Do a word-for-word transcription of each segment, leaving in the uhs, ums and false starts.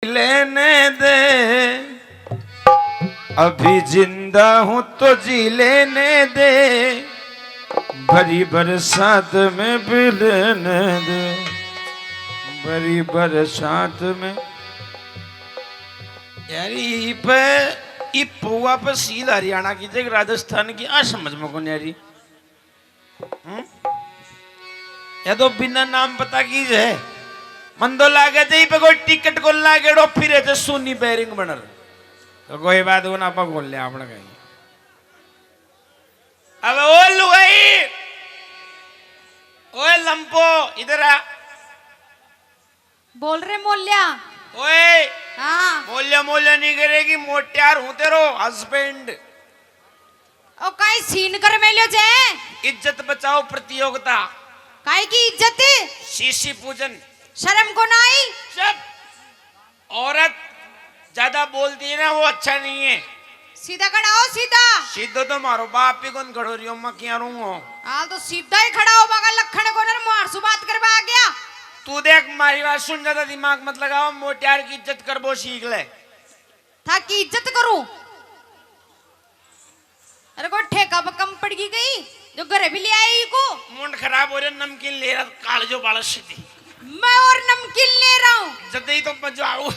लेने दे, अभी जिंदा हूँ तो जी लेने दे, भरी बरसात में भी लेने दे, भरी बरसात में। यार, ई पे, ई पौवा पे सीध हरियाणा की जगह राजस्थान की, आ समझ में कोनी आ रही। हम्म? या तो बिना नाम पता की है। मन तो लागे जे पे कोई टिकट को लागेड़ो फिरे जे सोनी बैरिंग बनर। तो कोई बात को ना, आपा खोल ले आपने कहीं। अब ओ लुगाई, ओए लंपो, इधर आ। बोल रे मोल्या। ओए, हाँ। मोल्या मोल्या नहीं करेगी, मोट्यार हूँ तेरो हस्बैंड। ओ काई सीन कर मेल्यो जे? इज्जत बचाओ प्रतियोगिता। काई की इज्जत? शीशी पूजन। शर्म को ना आई? चुप। औरत ज्यादा बोलती है ना, वो अच्छा नहीं है। सीधा खड़ा हो, सीधा। सीधो तो मारो बाप ही कौन खड़ो रियो, मैं क्या रूंगो। हाँ, तो सीधा ही खड़ा हो, मगर लखन को नर मार सु बात करवा आ गया। तू देख, मारी बात सुन, ज्यादा दिमाग मत लगाओ, मोट्यार की इज्जत करबो सीख ले। था की इज्जत करूं? अरे कोई ठेका पे कम पड़ गई गई जो घरे भी ले आई को? मुंड खराब हो रहा, नमकीन ले रहा, काल जो बालस सीधी। मैं और नमकीन ले रहा हूँ। जदे ही तो मजा आओ।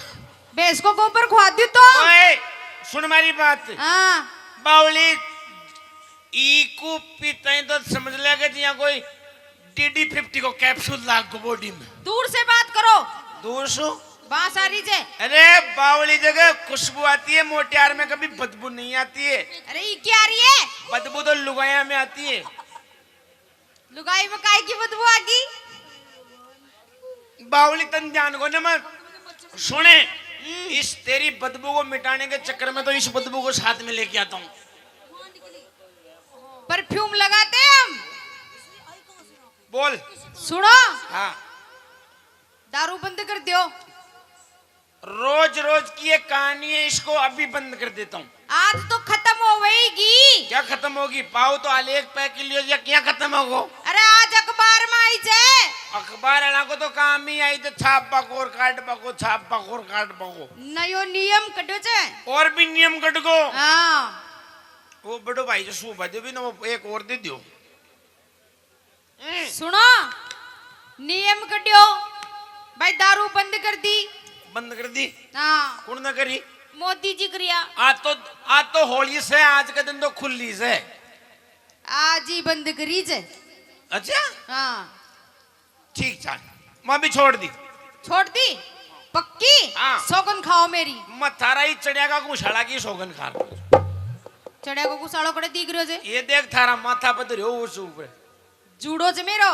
भैंस को गोबर खुआ दी तो। ओए, सुन मारी बात। हाँ। बावली, ई को पीता ही तो समझ ले कि जिया कोई डी डी फिफ्टी को कैप्सूल लाग गो बॉडी में। दूर से बात करो। दूर सु? बांस आ रही जे। अरे बावली जगह खुशबू आती है, मोट्यार में कभी बदबू नहीं आती है। अरे ये क्या आ रही है? बदबू तो लुगाइया में आती है। लुगाई में काय की बदबू आ गई? बावली तन ध्यान को ना मत सुने। हम्म। इस तेरी बदबू को मिटाने के चक्कर में तो इस बदबू को साथ में लेके आता हूँ। परफ्यूम लगाते हैं हम। बोल। सुनो। हाँ। दारू बंद कर दियो। रोज रोज की ये कहानी है, इसको अभी बंद कर देता हूँ। आज तो खत्म हो गईगी। क्या खत्म होगी? पाओ तो हाल एक पैक लियो या क्या खत्म होगो? अरे आज अखबार में आई जे। अखबार वाला को तो काम ही आई जे छापबा को और काटबा को, छापबा को और काटबा को। नयो नियम कड्यो जे। और भी नियम कट गो। हाँ। वो बड़ो भाई जो सूबा दे भी ना, वो एक और दे दियो। हम्म। सुनो, नियम कड्यो, भाई दारू बंद कर दी। बंद कर दी? हाँ। कौन ना करी? मोदी जी करिया। आज तो, आज तो होली से, आज के दिन तो खुली से। आज ही बंद करी जे। अच्छा? हाँ। ठीक चाल, मैं भी छोड़ दी। छोड़ दी? पक्की? हाँ। सौगन खाओ मेरी। मैं थारा ही चढ़िया का घुसाला की सौगन खा रहा हूँ। चढ़िया को घुसालो कड़े दिख रहे हो जे? ये देख थारा माथा पर धरियो उस ऊपर। जूड़ो ज मेरो।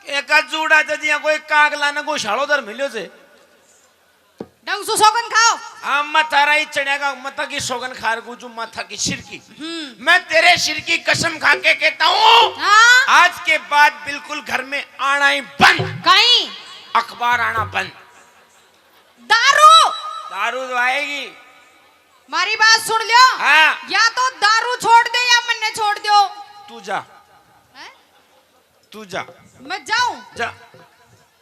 एका जूड़ा ज जिया कोई कागला ने घुसालो धर मिल्यो जे। ढंग सु सौगन खाओ। हाँ, मैं थारा ही चढ़ेगा, माथा की सौगन खार को, जो माथा की सिर की। हम्म। मैं तेरे सिर की कसम खा के कहता हूँ, हाँ? आज के बाद बिल्कुल घर में आना ही बंद। कहीं? अखबार आना बंद। दारू? दारू तो आएगी। मारी बात सुन लियो। हाँ। या तो दारू छोड़ दे या मन्ने छोड़ दो। तू जा। हैं? तू जा। मैं जाऊं? जा।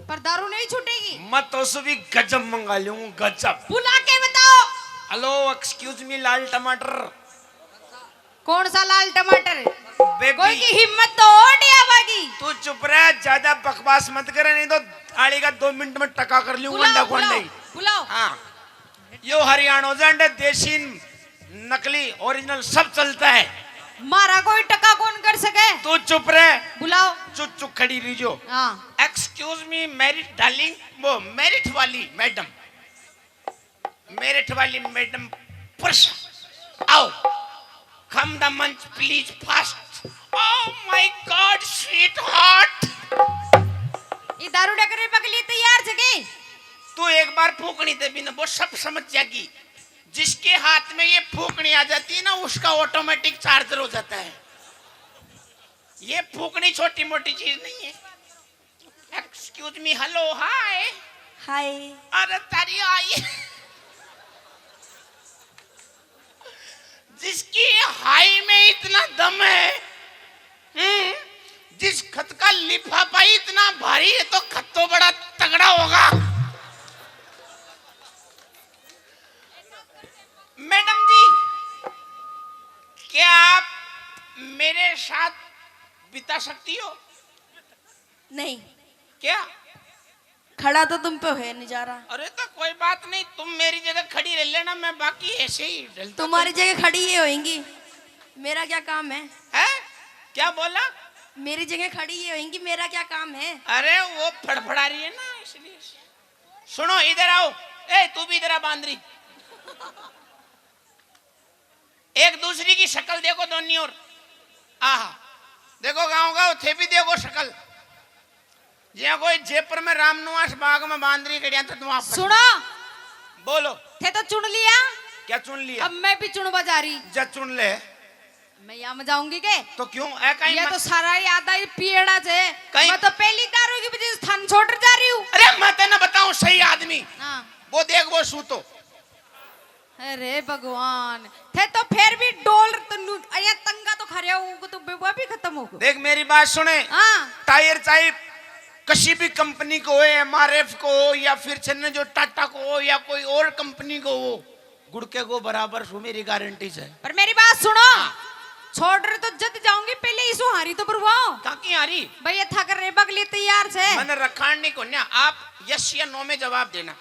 पर दारू नहीं छूटेगी। मैं तो उससे भी गजब मंगा लूं, गजब। बुला के बताओ। Hello, excuse me, लाल टमाटर। कौन सा लाल टमाटर? बेबी। कोई की हिम्मत तो हो नहीं आवेगी। तू चुप रह, ज्यादा बकवास मत करे, नहीं तो आली का दो मिनट में टका कर लूं, बुलाओ, अंडा को अंडा बुलाओ, ही। बुलाओ। हाँ। यो हरियाणा झंडे देसी, नकली, ओरिजिनल सब चलता है। मारा कोई टका कौन कर सके? तू चुप रह। बुलाओ। चुप चुप खड़ी रही जो। हाँ। Excuse me, married darling, वो मेरिट वाली मैडम, मेरिट वाली मैडम, पुरुष, आओ। Come the मंच please fast। Oh my God, sweetheart। ये दारू डकरे पगली तैयार जगे। तू एक बार फूकनी दे भी ना, वो सब समझ जाएगी। जिसके हाथ में ये फूकनी आ जाती है ना, उसका ऑटोमेटिक चार्जर हो जाता है। ये फूकनी छोटी मोटी चीज नहीं है। Excuse me, hello, hi। हाय। अरे तारी आई। जिसकी हाई में इतना दम है, हम्म, जिस खत का लिफाफा ही इतना भारी है, तो खत तो बड़ा तगड़ा होगा। मेरे साथ बिता सकती हो? नहीं। क्या? खड़ा तो तुम पे है नजारा। अरे तो कोई बात नहीं, तुम मेरी जगह खड़ी रह लेना, मैं बाकी ऐसे ही डलता तुम्हारी जगह खड़ी ये होएंगी, मेरा क्या काम है? है? क्या बोला? मेरी जगह खड़ी ये होएंगी, मेरा क्या काम है? अरे वो फड़फड़ा रही है ना, इसलिए। सुनो, इधर आओ। ए, तू भी इधर आ, बांदरी। एक दूसरी की शक्ल देखो दोनों ओर। आहा, देखो गांव गांव, थे भी देखो शक्ल। जे कोई जयपुर में रामनिवास बाग में बांदरी खड़िया तो तुम आप सुनो। बोलो। थे तो चुन लिया। क्या चुन लिया? अब मैं भी चुनवा जा रही। जा चुन ले। मैं यहाँ में जाऊंगी के? तो क्यों? ऐ कहीं ये मत तो सारा याद आई पियड़ा से। कहीं मैं तो पहली दारू की वजह से थान छोड़ जा रही हूँ। अरे मैं तेने बताऊं सही आदमी। हाँ। वो देख वो सूतो। अरे भगवान, थे तो फिर भी डोल तन्नू, अरे तंगा तो खरे हो, उनको तो बेवा भी खत्म हो गो। देख मेरी बात सुने। हाँ। टायर चाहे किसी भी कंपनी को हो, एमआरएफ को हो, या फिर छन्ने जो टाटा को हो, या कोई और कंपनी को हो, गुड़के को बराबर सु मेरी गारंटी से। पर मेरी बात सुनो, हाँ। छोड़ रहे तो जद जाऊंगी, पहले इसु हारी तो बुरवाओ। काकी हारी? भाई ये था कर रे बगली तैयार से। मैंने रखान नहीं कोन्या, आप यस या नो में जवाब देना।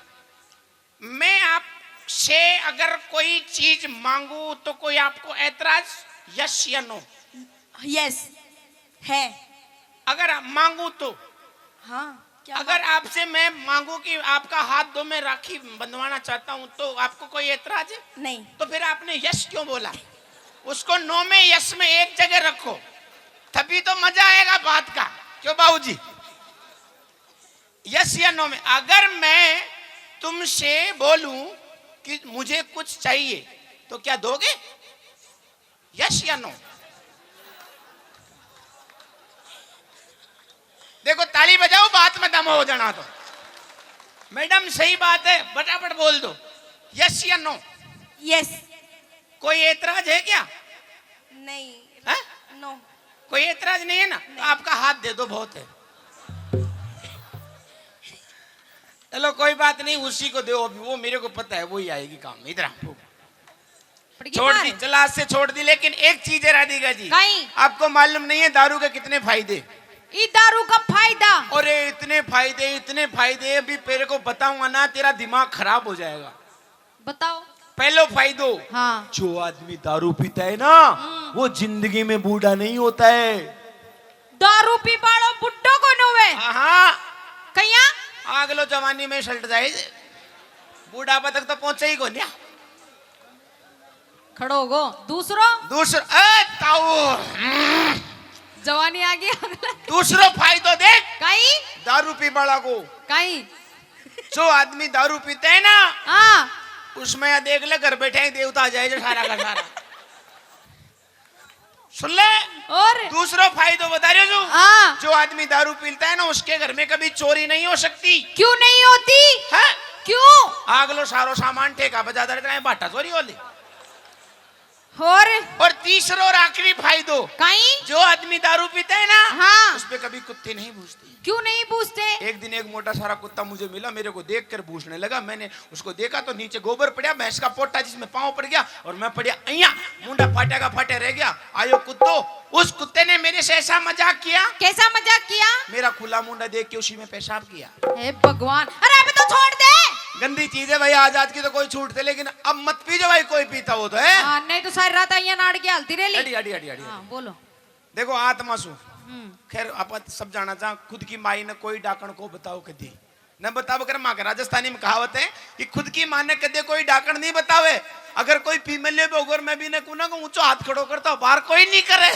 मैं आपसे अगर कोई चीज मांगू तो कोई आपको ऐतराज? यस या नो? यस है। अगर आप मांगू तो? हाँ, क्या अगर बात? आपसे मैं मांगू कि आपका हाथ दो, मैं राखी बंधवाना चाहता हूँ, तो आपको कोई ऐतराज है? नहीं। तो फिर आपने यस क्यों बोला? उसको नो में यस में एक जगह रखो, तभी तो मजा आएगा बात का। क्यों बाबूजी? यस या नो में। अगर मैं तुमसे बोलूं कि मुझे कुछ चाहिए, तो क्या दोगे? यस या नो? देखो, ताली बजाओ, बात में दम हो जाना तो। मैडम, सही बात है, फटाफट बोल दो, यस या नो? यस। कोई एतराज है क्या? नहीं। हैं? नो। कोई एतराज नहीं है ना? नहीं। आपका हाथ दे दो, बहुत है। चलो, कोई बात नहीं, उसी को दो अभी, वो मेरे को पता है, वही आएगी काम में। इधर आ। पड़ गई छोड़ मार। दी, जलास से छोड़ दी, लेकिन एक चीज है राधिका जी, कहीं? आपको मालूम नहीं है दारू के कितने फायदे। ई दारू का फायदा? अरे इतने फायदे, इतने फायदे, अभी तेरे को बताऊंगा ना, तेरा दिमाग खराब हो जाएगा। बताओ। पहलो फायदो, हाँ। जो आदमी दारू पीता है ना, हम्म। वो जिंदगी में बूढ़ा नहीं होता है। दारू पी वालो बुड्ढो को नो वे। हाँ। कहिया? आगलो जवानी में सल्ट जाए, बुढ़ापा तक तो पहुंचे ही कोन्या। खड़ो हो गो। दूसरो? दूसरो, ए, ताऊ। जवानी आ गई। दूसरो फायदो देख। कहीं? दारू पी वाला को। कहीं? जो आदमी दारू पीते हैं ना, हाँ। उसमें या देख ले, घर बैठे ही देवता आ जाए जो सारा का सारा। सुन ले। और? दूसरो फायदो बता रहे हो जो, हाँ। जो आदमी दारू पीता है ना, उसके घर में कभी चोरी नहीं हो सकती। क्यों नहीं होती? हैं? क्यों? आगलो सारो सामान ठेका पे ज्यादा रहता है, बाटा चोरी हो ली। और? और तीसरो और आखिरी फायदो, कहीं? जो आदमी दारू पीता है ना, हाँ। उस पे कभी कुत्ते नहीं भूंजते। क्यों नहीं पूछते? एक दिन एक मोटा सारा कुत्ता मुझे मिला, मेरे को देख कर भूंजने लगा। मैंने उसको देखा तो नीचे गोबर पड़ा, भैंस का पोटा जिसमें पाँव पड़ गया और मैं पड़ा अइयां, मुंडा फाटा का फाटा रह गया। आयो कुत्तो, उस कुत्ते ने मेरे से ऐसा मजाक किया। कैसा मजाक किया? मेरा खुला मुंडा देख के उसी में पेशाब किया। हे भगवान, अरे अबे तो छोड़ दे। गंदी चीज है भाई, आज आज की तो कोई छूटते, लेकिन अब मत पीजो भाई, कोई पीता हो तो है। हाँ, नहीं तो सारी रात अइयां नाड़ के हालती रह ली। अड़ी, अड़ी, अड़ी, अड़ी, हाँ, अड़ी। बोलो। देखो, आत्मा सु। हम्म। खैर, आप सब जाना चाह, खुद की माई ने कोई डाकण को बताओ कदी। न बताओ कर, माँ के राजस्थानी में कहावत है कि खुद की माँ ने कदे कोई डाकण नहीं बतावे। अगर कोई पी में ले बोगर, मैं भी ने कुना को ऊंचो हाथ खड़ो करता हूँ, बाहर कोई नहीं करे।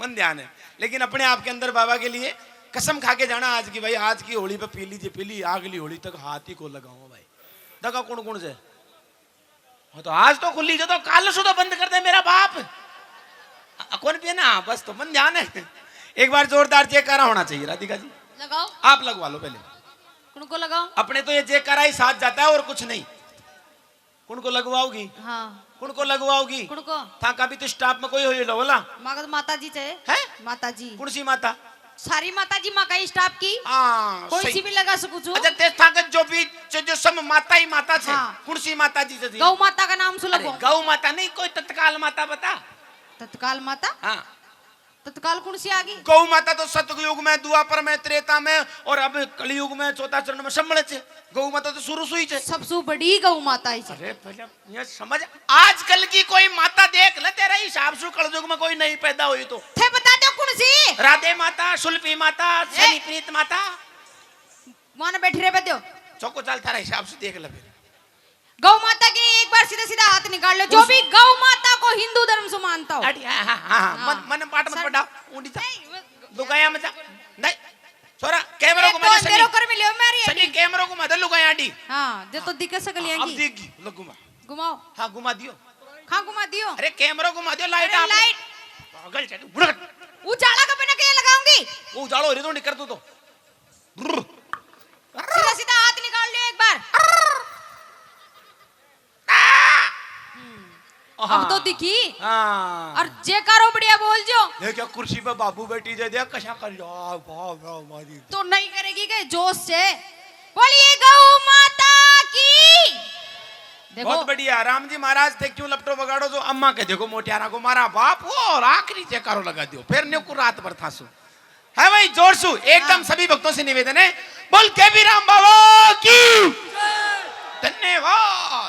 मन ध्यान है। लेकिन अपने आप के अंदर बाबा के लिए कसम खा के जाना आज की, भाई, आज की होली पे पी लीजिए, पी ली, अगली होली तक हाथ ही को लगाऊंगा भाई। देखा कौन कौन से। हाँ, तो आज तो खुली जो, तो काल सु तो बंद कर दे मेरा बाप। अ, कौन पिए ना? हाँ, बस तो मन ध्यान है। एक बार जोरदार जयकारा होना चाहिए राधिका जी। लगाओ। आप लगवा लो पहले। कुण को लगाओ? अपने तो ये जयकारा ही साथ जाता है और कुछ नहीं। कुण को लगवाओगी? हाँ। कुण को लगवाओगी? कुण को? थाका भी तो स्टाफ में कोई हो ये लो बोला। मगध माता जी चाहे। हैं? माता जी। कौन सी माता? सारी माता जी माँ का स्टाफ की। हाँ, कौन सही। सी भी लगा सकूं छू। अच्छा, ते थाके जो भी, जो, जो सब माता ही माता छे। हाँ। कौन सी माता जी से जी? गौ माता का नाम सुन अरे, लो। गौ माता नहीं, कोई तत्काल माता बता। तत्काल माता? हाँ। तत्काल कौन सी आ गई? गौ माता तो सतयुग में, द्वापर में, त्रेता में और अब कलयुग में चौथा चरण में सब मिले छे। गौ माता तो शुरू से ही छे। सबसे बड़ी गौ माता ही छे। अरे पहले ये समझ, आजकल की कोई माता देख ले, तेरे हिसाब से कलयुग में कोई नई पैदा हुई तो। थे बता दो कौन सी? राधे माता, सुल्फी माता, ए! शनि प्रीत माता। वहां बैठी रह बद्यो। चौको चाल, थारा हिसाब से देख ले फिर। गौ माता के लिए एक बार सीधा सीधा हाथ निकाल लो, जो उस- भी गौ माता को हिंदू धर्म से मानता हो। अरे, हाँ, हाँ, हाँ, हाँ। हाँ। मन, मन पाट मत सर, पड़ा, ऊंडी जा। नहीं, वो लुगाया मत जा। नहीं, छोरा, कैमरा एक को तो मत अंधेरों सनी। कर मिले हो मेरी सनी, अड़ी। कैमरा को मत लुगाया अड़ी। हाँ, जो तो हाँ। दिखे सकलियां अब की। दिख गई, लगूंगा। घुमाओ। हाँ, घुमा दियो। हाँ, घुमा दियो। अरे, कैमरा घुमा दियो, लाइट अरे, आप। लाइट। पागल चली, उड़। उजाला का बिना क्या लगाऊंगी? वो उजाला हो रही तो नहीं कर तू तो। सीधा सीधा हाथ निकाल लियो एक बार। हम्म। अब तो हाँ। दिखी। हाँ। और जयकारो बढ़िया बोल जो। ये क्या कुर्सी पे बाबू बैठी दे दे, कशा कर जा, वाह, वाह, वाह, वाह जी। तो नहीं करेगी के जोश से? बोलिए गौ माता की। देखो। बहुत बढ़िया। राम जी महाराज थे क्यों लपटो बगाड़ो, जो अम्मा के देखो मोटियारा को मारा बाप, वो और आखिरी जयकारो लगा दियो, फिर न्यू को रात भर थासो। है भाई, जोर सु एकदम हाँ। सभी भक्तों से निवेदन है, बोल के भी राम बाबा की। धन्यवाद।